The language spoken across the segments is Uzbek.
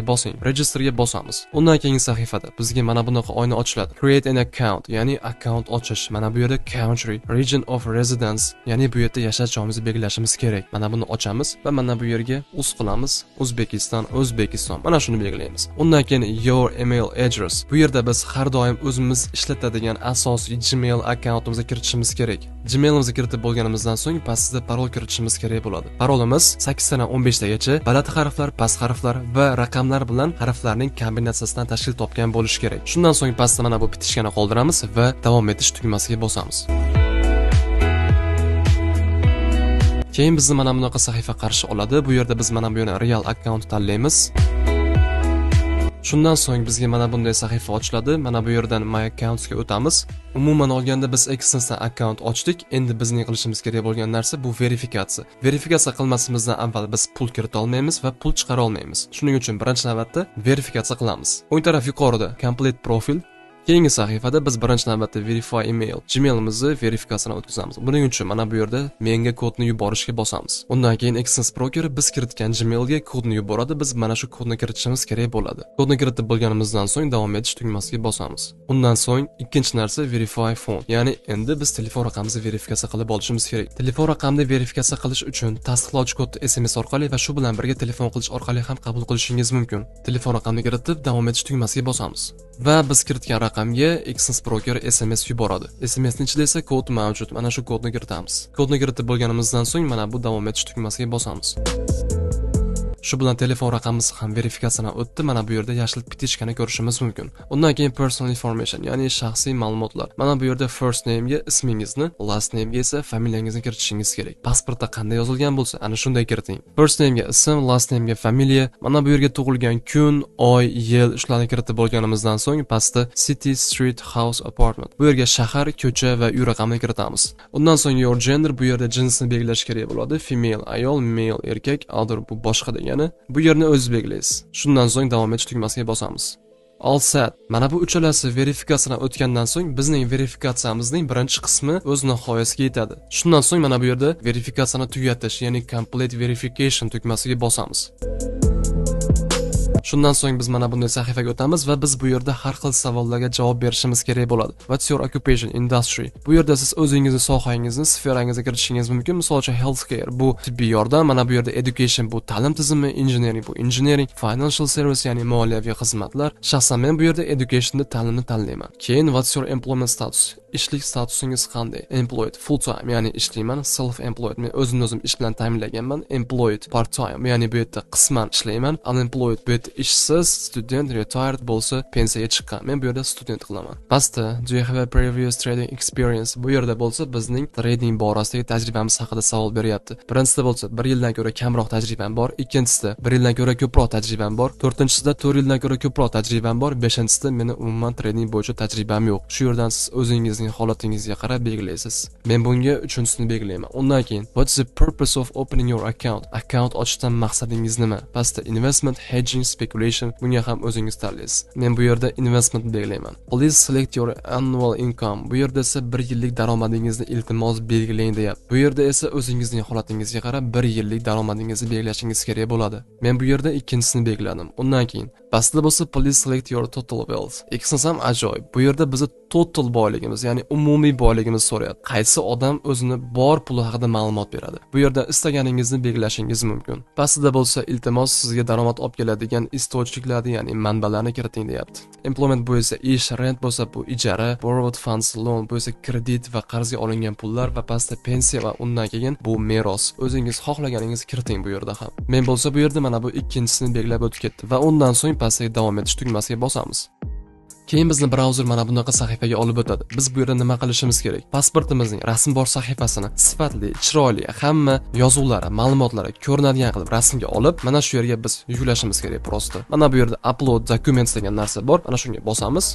Bosing, registerga bosamiz. Undan keyingi sahifada bizga mana bunaqa oyna ochiladi. Create an account, ya'ni akkaunt ochish. Mana bu yerda country, region of residence, ya'ni bu yerda yashash joyimizni belgilashimiz kerak. Mana buni ochamiz va mana bu yerga uz qilamiz. O'zbekiston, O'zbekiston. Mana shuni belgilaymiz. Undan keyin your email address. Bu yerda biz har doim o'zimiz ishlatadigan asosiy Gmail akkauntimizni kiritishimiz kerak. Gmailimizni kiritib bo'lganimizdan so'ng pastida parol kiritishimiz kerak bo'ladi. Parolimiz 8 dan 15 tagacha baland harflar, past harflar va raqamlar bilan harflarning kombinatsiyasidan tashkil topgan bo'lishi kerak. Shundan so'ng pastda mana bu bitishkani qoldiramiz va davom etish tugmasiga bosamiz. Keyin bizni mana bunaqa sahifa qarshi oladi. Bu yerda biz mana bu yerni real account tanlaymiz. Shundan so'ng bizga mana bunday sahifa ochiladi. Mana bu yerdan My Accounts ga o'tamiz. Umuman olganda biz Exness'dan akkaunt ochdik. Endi bizning qilishimiz kerak bo'lgan narsa bu verifikatsiya. Verifikatsiya qilmasimizdan avval biz pul kirita olmaymiz va pul chiqara olmaymiz. Shuning uchun birinchi navbatda verifikatsiya qilamiz. O'ng taraf yuqorida Complete Profile. Keyingi sahifada biz birinchi navbatda Verify Email, Gmailimizni verifikatsiyadan o'tkazamiz. Buning uchun mana bu yerda menga kodni yuborishga bosamiz. Undan keyin Exness brokeri biz kiritgan Gmailga kodni yuboradi. Biz mana shu kodni kiritishimiz kerak bo'ladi. Kodni kiritib bo'lganimizdan so'ng davom etish tugmasiga bosamiz. Undan so'ng ikkinchi narsa Verify Phone, ya'ni endi biz telefon raqamimizni verifikatsiya qilib olishimiz kerak. Telefon raqamini verifikatsiya qilish uchun tasdiqlovchi kodni SMS orqali va shu bilan birga telefon qilish orqali ham qabul qilishingiz mumkin. Telefon raqamini kiritib davom etish tugmasiga bosamiz va biz kiritgan raqamga Exness broker SMS yuboradi. SMSning ichida esa kod mavjud. Mana shu kodni kiritamiz. Kodni kiritib bo'lganimizdan so'ng mana bu davom etish tugmasiga bosamiz. Shu bilan telefon raqamimiz ham verifikatsiyadan o'tdi. Mana bu yerda yashil pitichkani ko'rishimiz mumkin. Undan keyin personal information, ya'ni shaxsiy ma'lumotlar. Mana bu yerda first name'ga ismingizni, last name'ga esa familiyangizni kiritishingiz kerak. Pasportda qanday yozilgan bo'lsa, ana shunday kiriting. First name'ga ism, last name'ga familiya, mana bu yerga tug'ilgan kun, oy, yil shularni kiritib bo'lganimizdan so'ng pastda city, street, house, apartment. Bu yerga shahar, ko'cha va uy raqamini kiritamiz. Undan so'ng your gender, bu yerda jinsni belgilash kerak bo'ladi. Female ayol, male erkak, other bu boshqa degani. Bu yerni o'zingiz belgilaysiz. Shundan so'ng davom etish tugmasiga bosamiz. All set. Mana bu uchalasi verifikatsiyadan o'tgandan so'ng bizning verifikatsiyamizning birinchi qismi o'z nihoyasiga yetadi. Shundan so'ng mana bu yerda verifikatsiyani tugatish, ya'ni complete verification tugmasiga bosamiz. Shundan so'ng biz mana bunday sahifaga o'tamiz va biz bu yerda har xil savollarga javob berishimiz kerak bo'ladi. What's your occupation, industry? Bu yerda siz o'zingizni sohangizni, sferangizga kirishingiz mumkin. Misol uchun healthcare bu tibbiy yordam, mana bu yerda education bu ta'lim tizimi, engineering bu engineering, financial service ya'ni moliyaviy xizmatlar. Shaxsan men bu yerda educationda ta'limni tanlayman. Keyin what's your employment status? Ishlik statusingiz qanday? Employed full time, ya'ni ishlayman, self employed men o'zimni o'zim ish bilan ta'minlaganman, employed part time ya'ni bu yerda qisman ishlayman, unemployed bu yerda ishsiz, student, retired bo'lsa pensiyaga chiqqan. Men bu yerda student qilaman. Pastda do you have a previous trading experience? Bu yerda bo'lsa bizning trading borasidagi tajribamiz haqida savol beryapti. Birinchisida bo'lsa 1 yildan ko'ra kamroq tajribam bor, ikkinchisida 1 yildan ko'ra ko'proq tajribam bor, to'rtinchisida 4 yildan ko'ra ko'proq tajribam bor, beshinchisida meni umuman trading bo'yicha tajribam yo'q. Shu yerdan siz o'zingizning holatingizga qarab belgilaysiz. Men bunga uchinchisini belgilayman. Undan keyin what's the purpose of opening your account? Account ochishdan maqsadingiz nima? Pastda investment, hedging, speculation, bunga ham o'zingiz tanlaysiz. Men bu yerda investment belgilayman. Please select your annual income. Bu yerda esa 1 yillik daromadingizni iltimos belgilang deyapti. Bu yerda esa o'zingizning holatingizga qarab 1 yillik daromadingizni belgilashingiz kerak bo'ladi. Men bu yerda ikkinchisini belgiladim. Undan keyin pastda bo'lsa please select your total wealth. Ikkisi ham ajoyib. Bu yerda bizni total boyligimiz, ya'ni umumiy boyligimiz so'rayapti. Qaysi odam o'zini bor puli haqida ma'lumot beradi? Bu yerda istaganingizni belgilashingiz mumkin. Pastda bo'lsa iltimos sizga daromad olib keladigan istochniklarni, ya'ni manbalarni kiriting deyapti. Employment bu esa ish, rent bo'lsa bu ijara, borrowed funds, loan bu esa kredit va qarzga olingan pullar va pastda pensiya va undan keyin bu meros. O'zingiz xohlaganingizni kiriting bu yerda ham. Men bo'lsa bu yerda mana bu ikkinchisini belgilab o'tib ketdi va undan so'ng pastdagi davom etish tugmasiga bosamiz. Keyin bizni brauzer mana bunaqa sahifaga olib o'tadi. Biz bu yerda nima qilishimiz kerak? Pasportimizning rasm bor sahifasini sifatli, chiroyli, hamma yozuvlari, ma'lumotlari ko'rinadigan qilib rasmga olib, mana shu yerga biz yuklashimiz kerak prosta. Mana bu yerda upload documents degan narsa bor. Mana shunga bosamiz.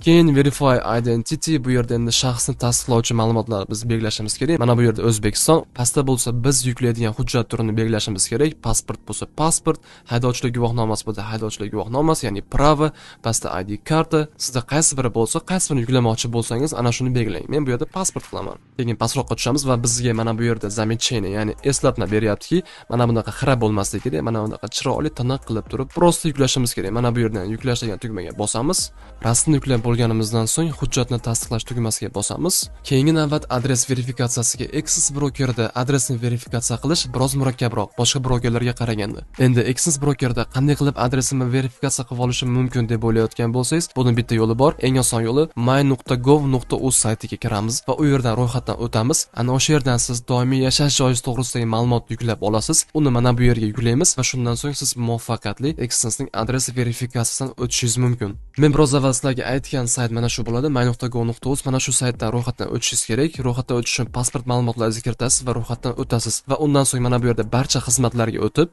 Keyin verify identity, bu yerda endi shaxsni tasdiqlovchi ma'lumotlarni biz belgilashimiz kerak. Mana bu yerda O'zbekiston, pastda bo'lsa biz yuklaydigan hujjat turini belgilashimiz kerak. Pasport bo'lsa pasport, haydovchilik guvohnomasi bo'lsa haydovchilik guvohnomasi, ya'ni prava, pastda ID karta. Sizda qaysi biri bo'lsa, qaysi birini yuklamoqchi bo'lsangiz, ana shuni belgilang. Men bu yerda pasport qilaman. Keyin pastroqqa tushamiz va bizga mana bu yerda замечание, ya'ni eslatma beryaptiki, mana bunaqa xira bo'lmasligi kerak, mana bunaqa chiroyli tiniq qilib turib, prosta yuklashimiz kerak. Mana bu yerdan yuklash degan tugmaga bosamiz. Rasmni yuklab bo'lganimizdan so'ng hujjatni tasdiqlash tugmasiga bosamiz. Keyingi navbat adres verifikatsiyasiga. Exness brokerida adresni verifikatsiya qilish biroz murakkabroq boshqa brokerlarga qaraganda. Endi Exness brokerida qanday qilib adresimni verifikatsiya qilib olishim mumkin deb o'ylayotgan bo'lsangiz, buni bitta yo'li bor. Eng oson yo'li my.gov.uz saytiga kiramiz va u yerdan ro'yxatdan o'tamiz. Ana o'sha yerdan siz doimiy yashash joyingiz to'g'risidagi ma'lumotni yuklab olasiz. Uni mana bu yerga yuklaymiz va shundan so'ng siz muvaffaqiyatli Exnessning adres verifikatsiyasidan o'tishingiz mumkin. Men biroz avval sizlarga aytgan sayt mana shu bo'ladi, my.gov.uz. Mana shu saytdan ro'yxatdan o'tishingiz kerak. Ro'yxatdan o'tish uchun pasport ma'lumotlaringizni kiritasiz va ro'yxatdan o'tasiz va undan so'ng mana bu yerda barcha xizmatlarga o'tib,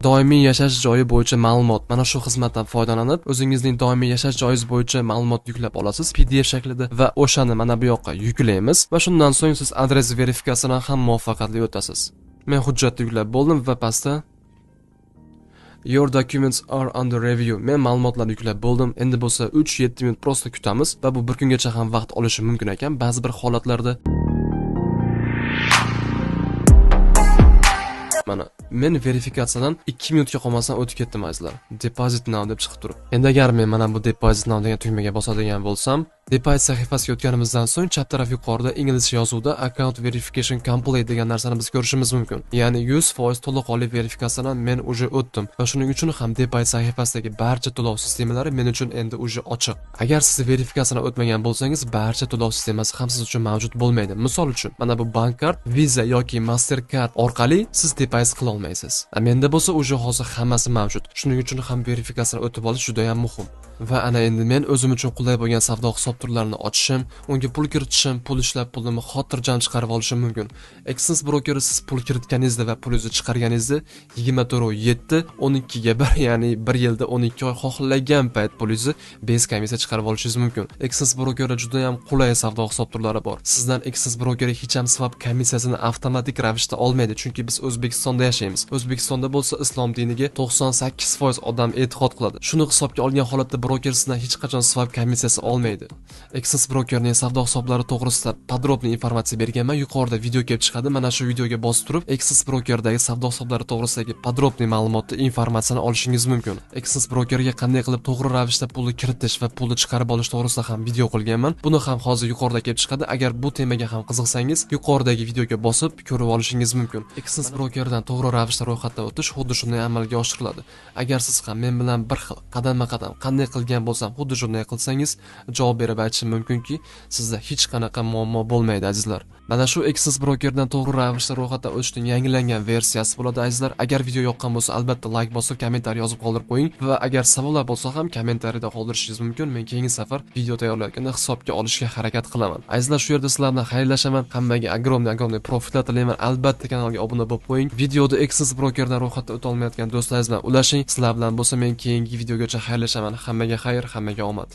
doimiy yashash joyi bo'yicha ma'lumot, mana shu xizmatdan foydalanib, o'zingizning doimiy yashash joyingiz bo'yicha ma'lumot yuklab olasiz PDF shaklida va o'shani mana bu yoqqa yuklaymiz va shundan so'ng siz adres verifikatsiyasidan ham muvaffaqiyatli o'tasiz. Men hujjatni yuklab bo'ldim va pastda Your documents are under review. Men ma'lumotlarni yuklab bo'ldim. Endi bo'lsa 3-7 minut prosta kutamiz va bu bir kungacha ham vaqt olishi mumkin ekan ba'zi bir holatlarda. Mana men verifikatsiyadan 2 minutga qolmasdan o'tib ketdim azizlar. Deposit now deb chiqib turib. Endi agar men mana bu deposit now degan tugmaga bosadigan bo'lsam, deposit sahifasiga o'tganimizdan so'ng chap taraf yuqorida inglizcha yozuvda account verification complete degan narsani biz ko'rishimiz mumkin. Ya'ni 100% to'laqonli verifikatsiyadan men уже o'tdim va shuning uchun ham deposit sahifasidagi barcha to'lov sistemalari men uchun endi уже ochiq. Agar siz verifikatsiyadan o'tmagan bo'lsangiz, barcha to'lov sistemasi ham siz uchun mavjud bo'lmaydi. Misol uchun, mana bu bank kart, Visa yoki Mastercard orqali siz deposit qila olmaysiz. Menda bo'lsa уже hozir hammasi mavjud. Shuning uchun ham verifikatsiyadan o'tib olish juda ham muhim. Va ana endi men o'zim uchun qulay bo'lgan savdo hisob turlarini ochishim, unga pul kiritishim, pul ishlab pulimni xotirjam chiqarib olishim mumkin. Exness brokeri siz pul kiritganingizda va pulingizni chiqarganingizda 24/7 12ga 1, ya'ni 1 yilda 12 oy xohlagan payt pulingizni bez komissiya chiqarib olishingiz mumkin. Exness brokerida juda ham qulay savdo hisob turlari bor. Sizdan Exness brokeri hech ham swap komissiyasini avtomatik ravishda olmaydi, chunki biz O'zbekistonda yashaymiz. O'zbekistonda bo'lsa islom diniga 98% odam e'tiqod qiladi. Shuni hisobga olgan holatda broker sizdan hech qachon swap komissiyasi olmaydi. Exness brokerning savdo hisoblari to'g'risida podrobniy informatsiya berganman. Yuqorida video kelib chiqadi. Mana shu videoga bosib turib, Exness brokerdagi savdo hisoblari to'g'risidagi podrobniy ma'lumotni, informatsiyani olishingiz mumkin. Exness brokerga qanday qilib to'g'ri ravishda pulni kiritish va pulni chiqarib olish to'g'risida ham video qilganman. Buni ham hozir yuqorida kelib chiqadi. Agar bu temaga ham qiziqsangiz, yuqoridagi videoga bosib ko'rib olishingiz mumkin. Exness brokerdan to'g'ri ravishda ro'yxatdan o'tish xuddi shunday amalga oshiriladi. Agar siz ham men bilan bir xil qadamma-qadam qanday qilgan bo'lsam, xuddi shunday qilsangiz, javob berib aytishim mumkinki, sizda hech qanaqa muammo bo'lmaydi azizlar. Mana shu Exness brokerdan to'g'ri ravishda ro'yxatdan o'tishning yangilangan versiyasi bo'ladi azizlar. Agar video yoqqan bo'lsa, albatta like bosib, kommentariy yozib qoldirib qo'ying va agar savollar bo'lsa ham kommentariyada qoldirishingiz mumkin. Men keyingi safar video tayyorlayotganda hisobga olishga harakat qilaman. Azizlar, shu yerda sizlar bilan xayrlashaman. Hammaga огромный profitlar tilayman. Albatta kanalga obuna bo'lib qo'ying. Videoda Exness brokerdan ro'yxatdan o'ta olmayotgan do'stlaringiz bilan ulashing. Sizlar bilan bo'lsa men keyingi videogacha xayrlashaman. Hammaga xayr, hammaga omad.